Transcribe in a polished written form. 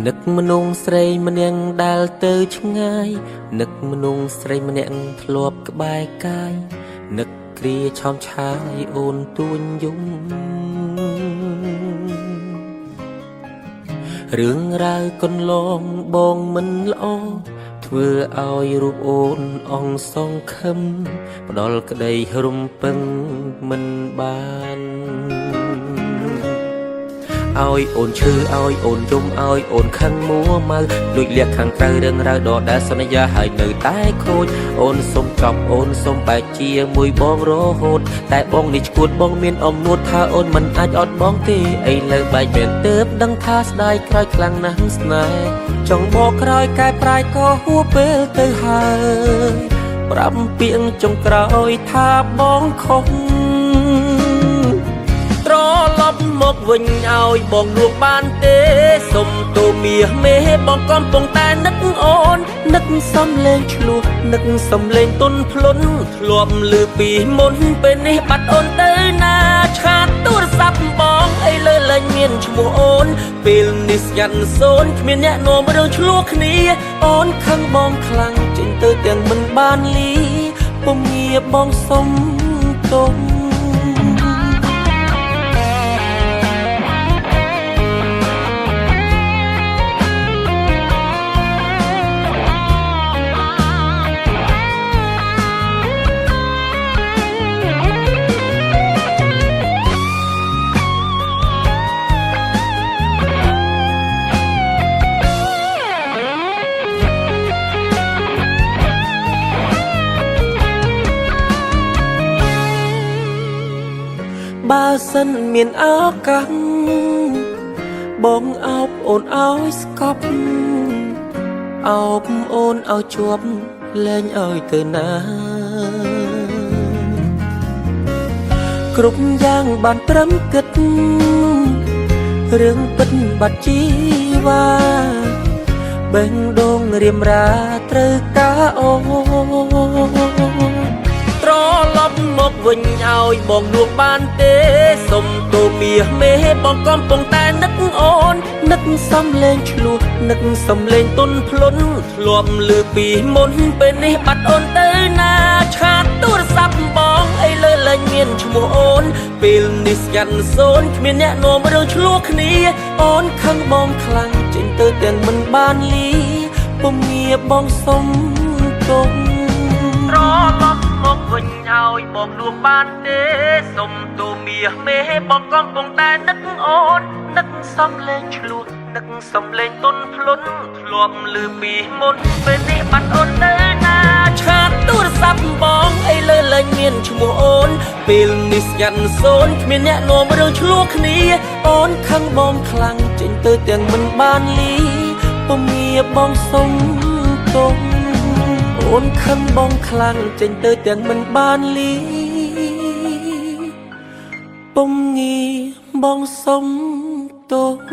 នឹកមនុស្សស្រីម្នាក់ដែលទៅឆ្ងាយនឹកមនុស្សស្រីម្នាក់ធ្លាប់ក្បែរកាយនឹកគ្រាឆោមឆាយអូនទួញយំរឿងរ៉ាវកន្លងបងមិនល្អធ្វើឲ្យរូបអូនអងសង្ឃឹមផ្ដល់ក្តីរំពឹងមិនបាន ឲ្យអូនឈឺឲ្យអូនយំឲ្យអូនខឹងមួម៉ៅលួចលាក់ខាងក្រៅរឿងរ៉ាវដដែលសន្យាហើយនៅតែខូចអូនសុំចប់អូនសុំបែកជាមួយបងរហូតតែបងនេះឈួតបងមានអំនួតថាអូនមិនអាចអត់បងទេឥឡូវបែកមែនទើបដឹងថាស្ដាយក្រោយខ្លាំងណាស់ស្នេហ៍ចង់បកក្រោយកែប្រែក៏ហួពេលទៅហើយប្រាប់ពាក្យចុងក្រោយថាបងខុស ត្រឡប់មកវិញឲ្យបងលួងបានទេសុំទូមាសមេបងកំពុងតែនឹកអូននឹកសំលេងឆ្លោះនឹកសំលេងទុនភ្លុនធ្លាប់លឺពីមុនពេលនេះបាត់អូនទៅណាឆាតទូរស័ព្ទបងអីលើលែងមានឈ្មោះអូនពេលនេះស្ងាត់សូន្យគ្មានអ្នកនាំរឿងឆ្លោះគ្នាអូនខឹងបងខ្លាំងចេញទៅទាំងមិនបានលីពុំងារបងសុំទោស បើសិនមានឱកាសបងអោបអូនឲ្យស្កប់អោបអូនឲ្យជាប់លែងឲ្យទៅណាគ្រប់យ៉ាងបានត្រឹមគិតរឿងពិតបាត់ជីវ៉ាបេះដូងរៀមរាត្រូវការអូន ត្រឡប់មកវិញឲ្យបងលួងបានទេសុំទូមាសមេបងកំពុងតែនឹកអូននឹកសំលេងឆ្លោះនឹកសំលេងទុនភ្លុនធ្លាប់លឺពីមុនពេលនេះបាត់អូនទៅណាឆាតទូរស័ព្ទបងអីលើលែងមានឈ្មោះអូនពេលនេះស្ងាត់សូន្យគ្មានអ្នកនាំរឿងឆ្លោះគ្នាអូនខឹងបងខ្លាំងចេញទៅទាំងមិនបានលីពុំងារបងសុំទោស ត្រឡប់មកវិញឲ្យបងលួងបានទេសុំទូមាសមេបងកំពុងតែនឹកអូននឹកសំលេងឆ្លោះនឹកសំលេងទុនភ្លុនធ្លាប់លឺពីមុនពេលនេះបាត់អូនទៅណាឆាតទូរស័ព្ទបងអីលើលែងមានឈ្មោះអូនពេលនេះស្ងាត់សូន្យគ្មានអ្នកនាំរឿងឆ្លោះគ្នាអូនខឹងបងខ្លាំងចេញទៅទាំងមិនបានលីពុំងារបងសុំទោស អូនខឹងបងខ្លាំងចេញទៅទាំងមិនបានលីពុំងាបងសុំទោស